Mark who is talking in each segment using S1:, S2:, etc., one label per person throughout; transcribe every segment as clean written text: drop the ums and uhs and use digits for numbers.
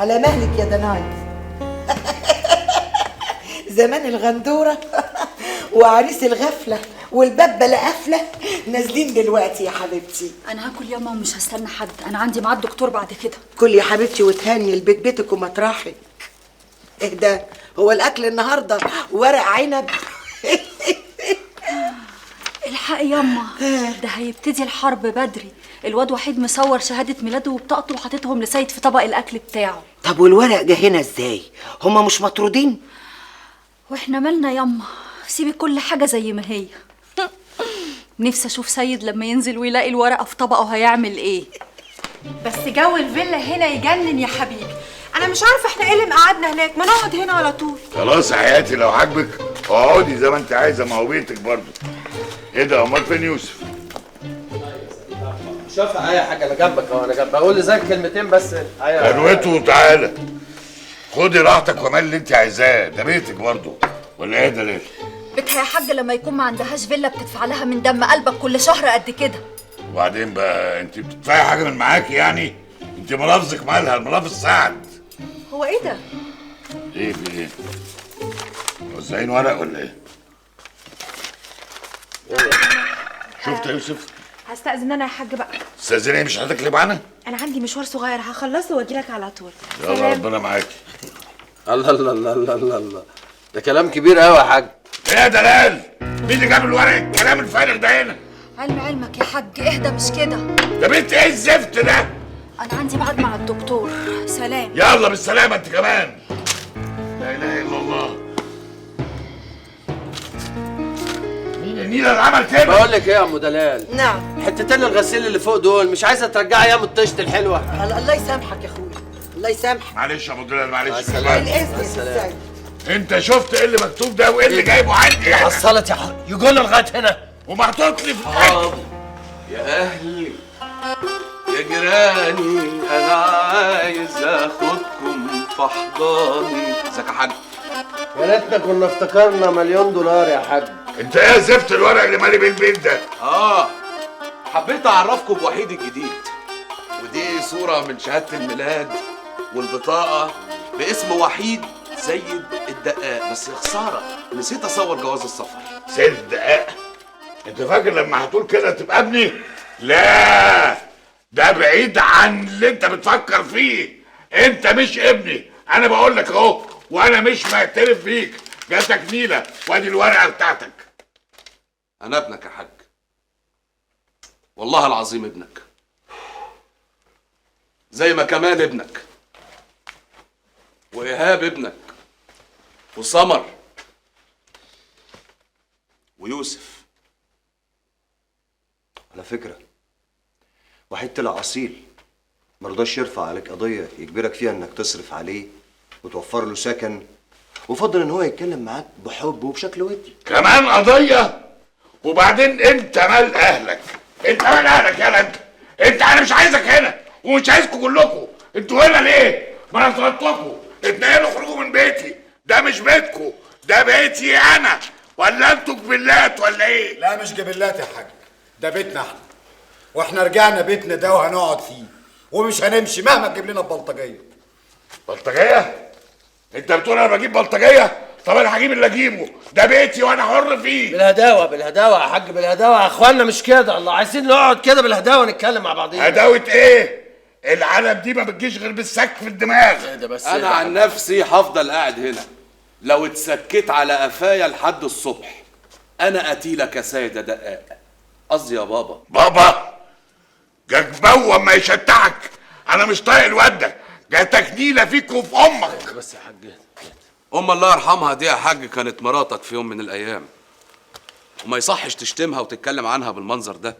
S1: على مهلك يا دناي. زمان الغندوره وعريس الغفلة والباب بلا قفله نازلين دلوقتي يا حبيبتي.
S2: انا هاكل ياما ومش هستنى حد، انا عندي ميعاد دكتور بعد كده.
S1: كل يا حبيبتي وتهني، البيت بيتك ومطرحك. ايه ده؟ هو الاكل النهارده ورق عنب؟
S2: الحقي ياما، ده هيبتدي الحرب بدري. الواد وحيد مصور شهادة ميلاده وبطاقته وحاططهم لسيد في طبق الاكل بتاعه.
S1: طب والورق جه هنا ازاي؟ هما مش مطرودين؟
S2: واحنا مالنا ياما، سيبي كل حاجة زي ما هي. نفسي اشوف سيد لما ينزل ويلاقي الورقة في طبقه هيعمل ايه.
S3: بس جو الفيلا هنا يجنن يا حبيبي. انا مش عارفه احنا ايه اللي مقعدنا هناك، ما نقعد هنا على طول.
S4: خلاص يا حياتي، لو عاجبك اقعدي زي ما انت عايزه، ما هو بيتك برضه. ايه ده، امال فين يوسف؟
S5: شوف اي حاجة، انا جنبك اهو، انا جنبك. اقول لزيك كلمتين بس. ايوه
S4: قروته وتعالى خدي راحتك واعملي اللي انت عايزاه، ده بيتك برضه ولا ايه ده؟ ليه
S2: بيتها يا حاج لما يكون ما عندهاش فيلا بتدفع لها من دم قلبك كل شهر قد كده.
S4: وبعدين بقى انت بتدفعي حاجة من معاكي يعني؟ انت ملافظك مالها؟ الملافظ سعد.
S3: هو ايه ده؟
S4: ايه في ايه؟ موزعين ورق ولا ايه؟ شفت يا يوسف؟
S3: هستأذن انا يا حاج بقى.
S4: استأذني ايه؟ مش هتاكلي معانا؟
S3: انا عندي مشوار صغير هخلصه واجي لك على طول.
S4: يلا ربنا معاكي.
S5: الله الله الله الله الله الله، ده كلام كبير قوي يا حاج.
S4: ايه يا دلال؟ مين اللي جاب الورق الكلام الفارغ ده هنا؟
S2: علم علمك يا حاج، اهدى مش كده.
S4: ده بنت ايه الزفت ده؟
S2: انا عندي ميعاد مع الدكتور. سلام.
S4: يلا بالسلامة انت كمان. لا اله الا الله. مين النيله اللي عمل كده؟
S5: بقول لك ايه يا ام دلال؟
S1: نعم.
S5: حتتين الغسيل اللي فوق دول مش عايزه ترجعي ايام الطشت الحلوة؟
S1: الله يسامحك يا اخويا، الله يسامحك.
S4: معلش يا ابو دلال معلش.
S1: بالاذن يا سيد.
S4: انت شفت ايه اللي مكتوب ده وايه اللي جايبه عندي؟
S5: حصلت يا حاج، يجونا لغاية هنا
S4: ومحطوط لي في الحاج.
S6: يا اهلي يا جيراني انا عايز اخدكم في حضاني. ازيك يا حاج؟
S5: يا ريتنا كنا افتكرنا مليون دولار يا حاج.
S4: انت ايه زفت الورق اللي مالي بيه البيت ده؟
S6: حبيت اعرفكم بوحيد الجديد، ودي صورة من شهادة الميلاد والبطاقة باسم وحيد سيد الدقاق، بس يا خسارة نسيت اصور جواز السفر.
S4: سيد الدقاق؟ انت فاكر لما هتقول كده تبقى ابني؟ لا، ده بعيد عن اللي انت بتفكر فيه. انت مش ابني، انا بقول لك اهو، وانا مش معترف بيك. جاتك نيله وادي الورقة بتاعتك.
S6: انا ابنك يا حاج، والله العظيم ابنك، زي ما كمال ابنك وايهاب ابنك وسمر ويوسف.
S7: على فكرة وحيد طلع اصيل، مرضاش يرفع عليك قضية يجبرك فيها انك تصرف عليه وتوفر له سكن، وفضل ان هو يتكلم معاك بحب وبشكل ودي.
S4: كمان قضية؟ وبعدين انت مال اهلك؟ انت مال اهلك يالا انت؟ انت انا مش عايزك هنا ومش عايزكم كلكم. انتوا هنا ليه؟ ما انا طردتكم. اتنقلوا اخرجوا من بيتي، ده مش بيتكم، ده بيتي انا. ولا انتوا جبلات ولا ايه؟
S8: لا مش جبلات يا حاج، ده بيتنا احنا، واحنا رجعنا بيتنا ده وهنقعد فيه ومش هنمشي مهما تجيب لنا بلطجيه.
S4: بلطجيه؟ انت بتقول انا بجيب بلطجيه؟ طب انا هجيب اللي اجيبه، ده بيتي وانا حر فيه.
S5: بالهداوه بالهداوه يا حاج، بالهداوه يا اخوانا، مش كده؟ الله، عايزين نقعد كده بالهداوه نتكلم مع بعضينا.
S4: هداوه ايه؟ العالم دي ما بتجيش غير بالسك في الدماغ.
S5: ده بس
S6: انا عن نفسي هفضل قاعد هنا لو اتسكت على قفايا لحد الصبح. انا قتيلك يا سيد دقاق، قصدي يا بابا.
S4: بابا جاك ما يشتعك، انا مش طايق الواد ده. جاتك نيله فيك وفي امك.
S5: بس يا حاج،
S6: ام الله يرحمها دي يا حاج كانت مراتك في يوم من الايام، وما يصحش تشتمها وتتكلم عنها بالمنظر ده،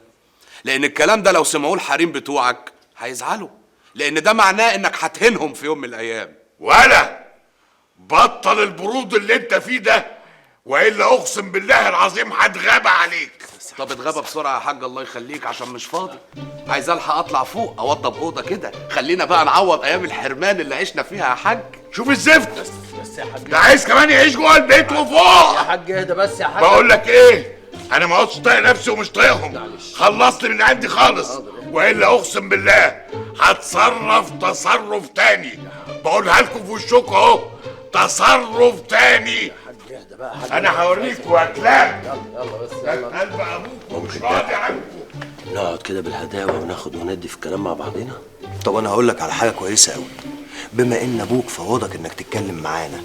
S6: لان الكلام ده لو سمعوه الحريم بتوعك هيزعلوا، لان ده معناه انك هتهنهم في يوم من الايام.
S4: ولا بطل البرود اللي انت فيه ده، والا اقسم بالله العظيم هتغابى عليك.
S6: طب اتغابى بسرعة يا حاج الله يخليك، عشان مش فاضي، عايز الحق اطلع فوق اوضب اوضة كده. خلينا بقى نعوض ايام الحرمان اللي عشنا فيها يا حاج.
S4: شوف الزفت
S5: بس يا حاج،
S4: ده عايز كمان يعيش جوه البيت وفوق.
S5: يا حاج اهدى بس يا حاج.
S4: بقول لك ايه، انا ما عدتش طايق نفسي ومش طايقهم. خلصت من عندي خالص، والا اقسم بالله هتصرف تصرف تاني. بقولها لكم في وشكم اهو، تصرف تاني. انا هوريكم يا كلاب.
S5: يلا يلا بس يلا.
S4: قلب ابوكم مش راضي عنكم.
S5: نقعد كده بالهداوه وناخد وندي في الكلام مع بعضينا.
S7: طب انا هقول لك على حاجة كويسة قوي. بما ان ابوك فوضك انك تتكلم معانا،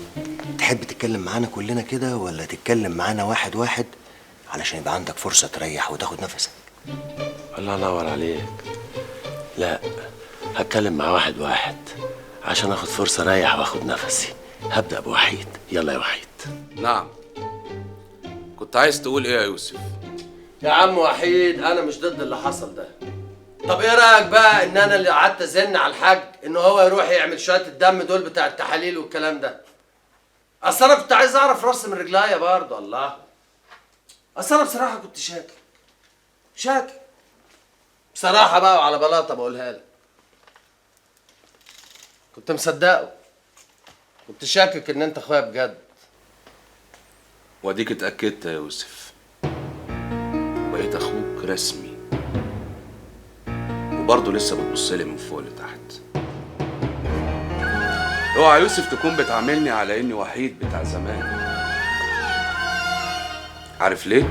S7: تحب تتكلم معانا كلنا كده ولا تتكلم معانا واحد واحد علشان يبقى عندك فرصة تريح وتاخد نفسك؟
S5: الله ينور عليك. لا، هتكلم مع واحد واحد عشان اخد فرصة اريح واخد نفسي. هبدا بوحيد. يلا يا وحيد.
S6: نعم، كنت عايز تقول ايه يا يوسف؟
S5: يا عم وحيد، انا مش ضد اللي حصل ده. طب ايه رايك بقى ان انا اللي قعدت ازن على الحاج ان هو يروح يعمل شوية الدم دول بتاع التحاليل والكلام ده؟ اصل انا كنت عايز اعرف راسي من رجليا برضه. الله، اصل انا بصراحة كنت شاكك بصراحة بقى، وعلى بلاطة بقولها لك، كنت مصدقه، كنت شاكك ان انت اخويا بجد.
S6: واديك اتاكدت يا يوسف، وبقيت اخوك رسمي، وبرضه لسه بتبص لي من فوق لتحت. اوعى يوسف تكون بتعاملني على اني وحيد بتاع زمان. عارف ليه؟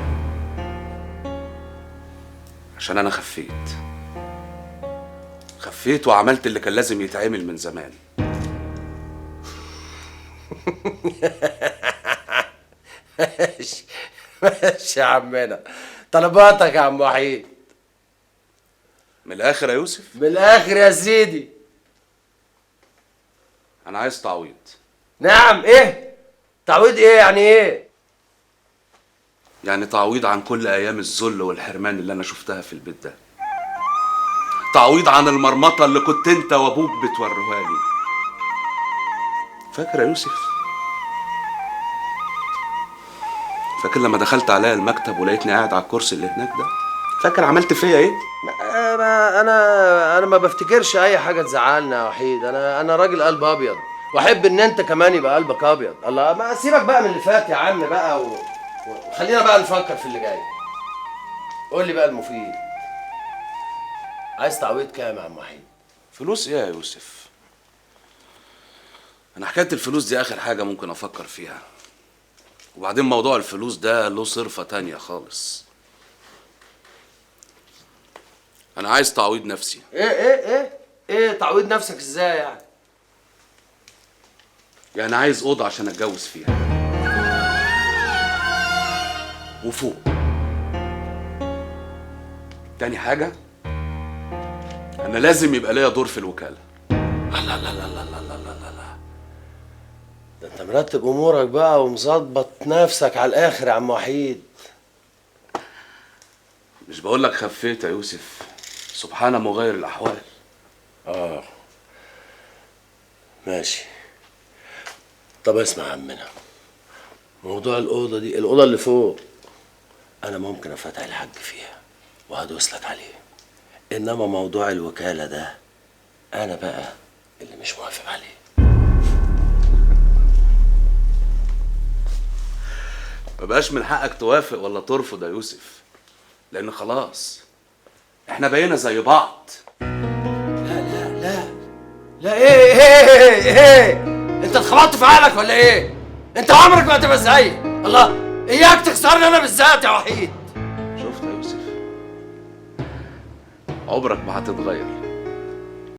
S6: عشان انا خفيت وعملت اللي كان لازم يتعمل من زمان.
S5: ماشي ماشي يا عمنا، طلباتك يا عم وحيد.
S6: من الاخر يا يوسف؟
S5: من الاخر يا سيدي،
S6: انا عايز تعويض.
S5: نعم؟ ايه تعويض؟ ايه يعني؟ ايه
S6: يعني؟ تعويض عن كل ايام الذل والحرمان اللي انا شفتها في البيت ده. تعويض عن المرمطه اللي كنت انت وابوك بتوروها لي. فاكر يا يوسف؟ فاكر لما دخلت عليا المكتب ولقيتني قاعد على الكرسي اللي هناك ده؟ فاكر عملت فيا ايه؟
S5: انا ما بفتكرش اي حاجة تزعلنا يا وحيد. انا راجل قلب ابيض، واحب ان انت كمان يبقى قلبك ابيض. الله، ما سيبك بقى من اللي فات يا عم بقى، وخلينا بقى نفكر في اللي جاي. قول لي بقى المفيد، عايز تعويض كام يا عم وحيد؟
S6: فلوس ايه يا يوسف؟ انا حكاية الفلوس دي اخر حاجة ممكن افكر فيها. وبعدين موضوع الفلوس ده له صرفه تانية خالص. انا عايز تعويض نفسي.
S5: ايه ايه ايه ايه تعويض نفسك ازاي يعني؟
S6: يعني عايز اوضة عشان اتجوز فيها، وفوق. تاني حاجة، انا لازم يبقى ليا دور في الوكالة.
S5: لا لا لا لا لا لا لا لا، ده انت مرتب امورك بقى ومظبط نفسك على الاخر يا عم وحيد.
S6: مش بقول لك خفيت يا يوسف؟ سبحان مغير الاحوال.
S5: اه ماشي. طب اسمع يا عمنا، موضوع الاوضة دي، الاوضة اللي فوق، انا ممكن افتح الحاج فيها وهدوس لك عليه. انما موضوع الوكالة ده انا بقى اللي مش موافق عليه.
S6: ما بقاش من حقك توافق ولا ترفض يا يوسف، لان خلاص احنا بقينا زي بعض.
S5: لا لا لا لا، ايه ايه ايه ايه، انت اتخبطت في عقلك ولا ايه؟ انت عمرك ما هتبقى زيي. الله، اياك تخسرني انا بالذات يا وحيد.
S6: شفت يا يوسف، عمرك ما هتتغير.